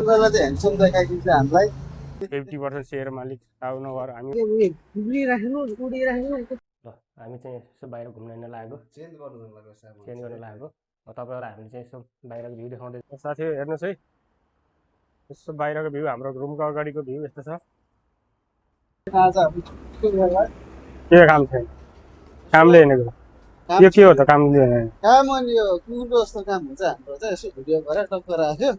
Handsome देखाइदिन्छ हामीलाई 50% share मालिक आउनु नगर हामी उडिराख्नु उडिराख्नु ल हामी चाहिँ यसो बाहिर घुम्न हिँड्न लागेको चेन्ज गर्नु लाग्यो सामान चेन्ज गर्न लागेको तपाईँहरूलाई हामीले चाहिँ यसो बाहिरको भ्यू देखाउँदै साथीहरू हेर्नुहोस् है यसो बाहिरको भ्यू हाम्रो रुमको अगाडिको भ्यू यस्तो छ के काम छैन कामले हिँडेको यो के हो त कामले काम अनि यो कुकुरको जस्तो काम हुन्छ हाम्रो चाहिँ यसो भिडियो गरेर टक्क राख्यो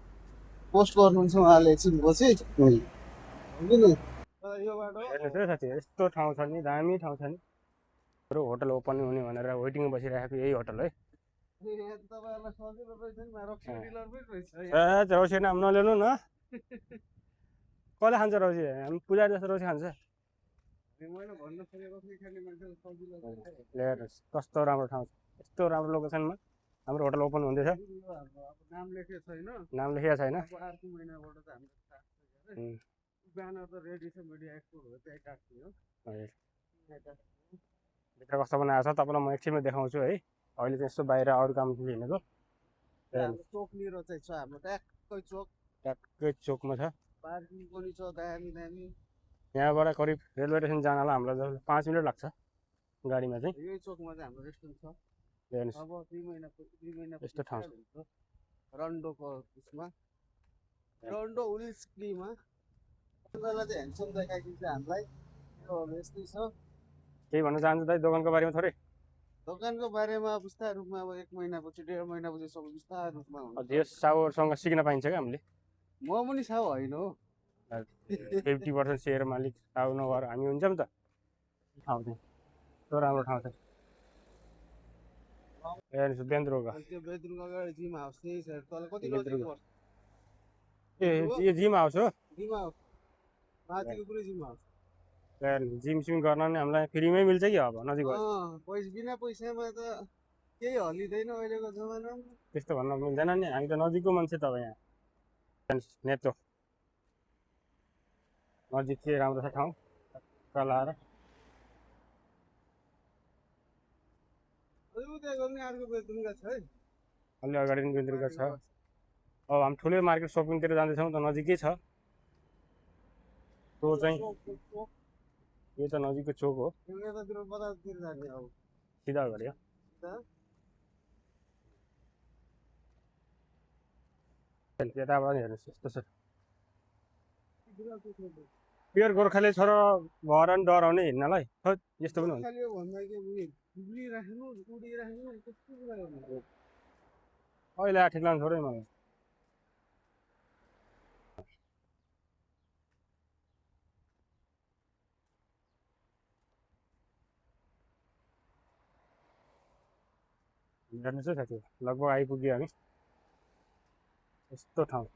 पोस्ट गर्नुहुन्छ उहाँले एकछिनपछि हो कि नि यो बाटो हेर्नुहोस् है साथी यस्तो ठाउँ छ नि दामी ठाउँ छ नि हाम्रो होटल ओपन हुने भनेर वेटिङमा बसिरहेको यही होटल है तपाईँहरूलाई सजिलो रहेछ नि रक्सी डिलर पनि रहेछ रौसी नाम नल्याउनु न कसले खान्छ रौसी हामी पूजा जस्तो रौसी खान्छ मैले भन्न खोजेको खाने मान्छेलाई सजिलो हेर्नुहोस् कस्तो राम्रो ठाउँ छ यस्तो राम्रो लोकेसनमा हाम्रो होटल ओपन हुँदैछ नाम लेखेको छैन नाम लेखेको छैन अर्को महिनाबाट त हाम्रो ब्यानर त रेडी छ मिडिया एक्सपोर्ट हो त्यही काट्ने हो भित्र कस्तो बनाएको छ तपाईँलाई म एकछिनमा देखाउँछु है अहिले चाहिँ यस्तो बाहिर अरू काम हिँडेको चोक लिएर चाहिँ छ हाम्रो ट्याक्कै चोकमा छ पार्किङ पनि छ दामी दामी यहाँबाट करिब रेलवे स्टेसन जानलाई हामीलाई 5 मिनट लाग्छ गाडीमा चाहिँ यही चोकमा चाहिँ हाम्रो रेस्टुरेन्ट छ हेर्नुहोस् अब 2 महिना यस्तो ठाउँ छ रन्डोको उसमा रन्डो उलिस्कीमा उनीहरूलाई चाहिँ ह्यान्डसम देखाइदिन्छ हामीलाई यो यस्तै छ केही भन्न चाहन्छु दाइ दोकानको बारेमा थोरै दोकानको बारेमा विस्तार रूपमा अब 1 महिनापछि 1.5 महिनापछि सब विस्तार रूपमा हुन्छ यो साउसँग सिक्न पाइन्छ क्या हामीले म पनि साउ होइन हो 50% सेयर मालिक साउ नभएर हामी हुन्छ नि त ठाउँ चाहिँ यस्तो राम्रो ठाउँ छ हेर्नुहोस् बेन्द्रोगा त्यो बेडरुमको अगाडि जिम हाउस त्यही छ तल कति लजिक पर्छ ए यो जिम हाउस हो जिम हाउस माथिको पुरै जिम हाउस जिम सिम गर्न नि हामीलाई फ्रीमै मिल्छ कि अब नजिक बिना पैसामा त केही हलिँदैन अहिलेको जमानामा त्यस्तो भन्न मिल्दैन नि हामी त नजिकको मान्छे तपाईँ यहाँ नेतो नजिक चाहिँ राम्रो छ ठाउँ कलाएर अलि अगाडि पनि बेन्द्रुका छ अब हामी ठुलै मार्केट सपिङतिर जाँदैछौँ त नजिकै छ त्यो चाहिँ यो त नजिकको चोक हो सिधा अगाडि हो यताबाट हेर्नुहोस् यस्तो छ प्योर गोर्खाले छोर भएर नि डराउने हिँड्नलाई यस्तो पनि हुन्छ अहिले ठिक लाग्छ थोरै मलाई हेर्नुहोस् है साथी लगभग आइपुग्यो हामी यस्तो ठाउँ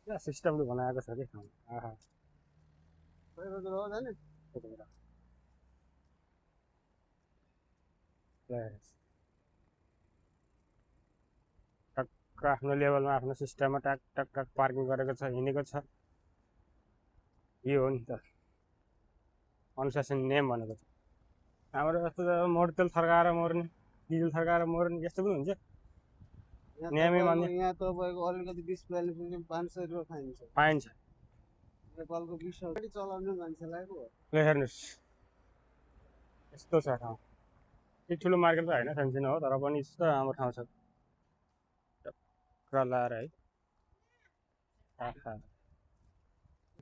क्या सिस्टमले बनाएको छ कि ठाउँ आहा टक्क आफ्नो लेभलमा आफ्नो सिस्टममा टक टक टक पार्किङ गरेको छ हिँडेको छ यो हो नि त अनुशासन नियम भनेको छ हाम्रो जस्तो मोटर तेल थर्काएर मर्ने डिजल थर्काएर मर्ने यस्तो पनि हुन्छ नियमै मान्ने यहाँ तपाईँको अलिकति डिस्क्वालिफिकेसन 500 रुपियाँ फाइन छ पाइन्छ नेपालको 20 गाडी चलाउने मान्छेलाई पो हेर्नुहोस् यस्तो छ ठाउँ त्यति ठुलो मार्केट त होइन सानसानो हो तर पनि यस्तो राम्रो ठाउँ छ टक्क लाएर है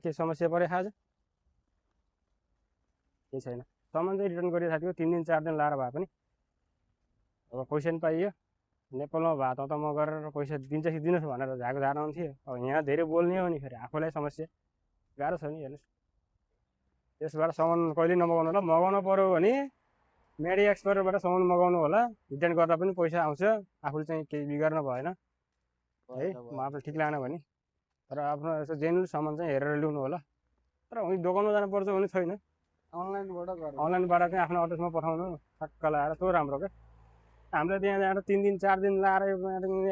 के समस्या पऱ्यो खाजा केही छैन सामान चाहिँ रिटर्न गरियो साथीको 3 दिन 4 दिन लाएर भए पनि अब पैसा पनि पाइयो नेपालमा भए त म गरेर पैसा दिन्छ कि दिनुहोस् भनेर झाएको झार आउँथ्यो अब यहाँ धेरै बोल्ने हो नि फेरि आफूलाई समस्या गाह्रो छ नि हेर्नुहोस् त्यसबाट सामान कहिले नमगाउनु होला मगाउनु पऱ्यो भने मेडी एक्सपर्टबाट सामान मगाउनु होला रिटर्न गर्दा पनि पैसा आउँछ आफूले चाहिँ केही बिगार्न भएन है म आफूले ठिक लागेन भने तर आफ्नो यसो जेन्युन सामान चाहिँ हेरेर ल्याउनु होला तर उनी दोकानमा जानुपर्छ भने छैन अनलाइनबाट चाहिँ आफ्नो एड्रेसमा पठाउनु टक्क लगाएर त्यो राम्रो क्या हामीले त्यहाँ जाँदा 3 दिन 4 दिन लाएर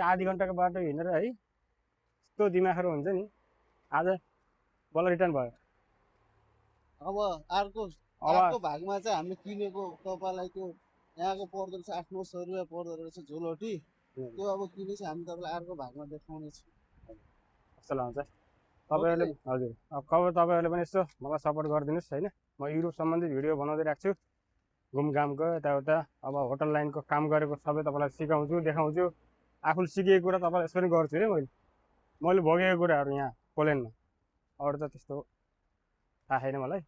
आधी घन्टाको बाटो हिँडेर है यस्तो दिमागहरू हुन्छ नि आज बल्ल रिटर्न भयो अब अर्को भागमा चाहिँ हामीले किनेको तपाईँलाई त्यो यहाँको पर्दो रहेछ 800-900 रुपियाँ पर्दो रहेछ झोलटी त्यो अब किनेपछि हामी तपाईँलाई अर्को भागमा देखाउने छौँ। कस्तो लगाउँछ तपाईँहरूले हजुर अब तपाईँहरूले पनि यसो मलाई सपोर्ट गरिदिनुहोस् होइन। म युट्युब सम्बन्धी भिडियो बनाउँदै राख्छु, घुमघामको यताउता। अब होटल लाइनको काम गरेको सबै तपाईँलाई सिकाउँछु, देखाउँछु। आफूले सिकेको कुरा तपाईँलाई यसो पनि गर्छु है मैले भोगेको कुराहरू यहाँ पोल्यान्डमा। अरू त त्यस्तो थाहा छैन मलाई।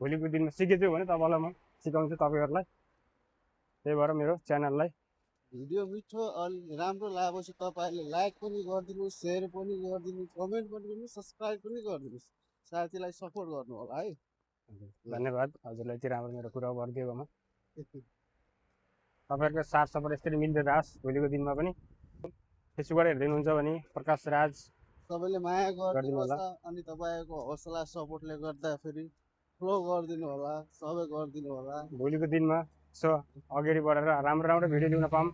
भोलिको दिनमा सिकेछु भने तपाईँलाई म सिकाउँछु तपाईँहरूलाई। त्यही भएर मेरो च्यानललाई भिडियो मिठो अलि राम्रो लागेपछि तपाईँहरूले लाइक पनि गरिदिनुहोस्, सेयर पनि गरिदिनुहोस्, कमेन्ट पनि गर्नुहोस्, सब्सक्राइब पनि गरिदिनुहोस्। साथीलाई सपोर्ट गर्नु होला है। धन्यवाद हजुरलाई यति राम्रो मेरो कुरा गरिदिएकोमा। तपाईँहरूको साथ सपोर्ट यसरी मिल्दै जाओस् भोलिको दिनमा पनि। फेसबुकबाट हेर्दै हुनुहुन्छ भने प्रकाश राज सबैले माया गरिदिनु होला। गरिदिनुहोस् अनि तपाईँको हौसला सपोर्टले गर्दाखेरि फ्लो गरिदिनु होला, सबै गरिदिनु होला। भोलिको दिनमा यसो अगाडि बढेर राम्रो राम्रो भिडियो ल्याउन पाऊँ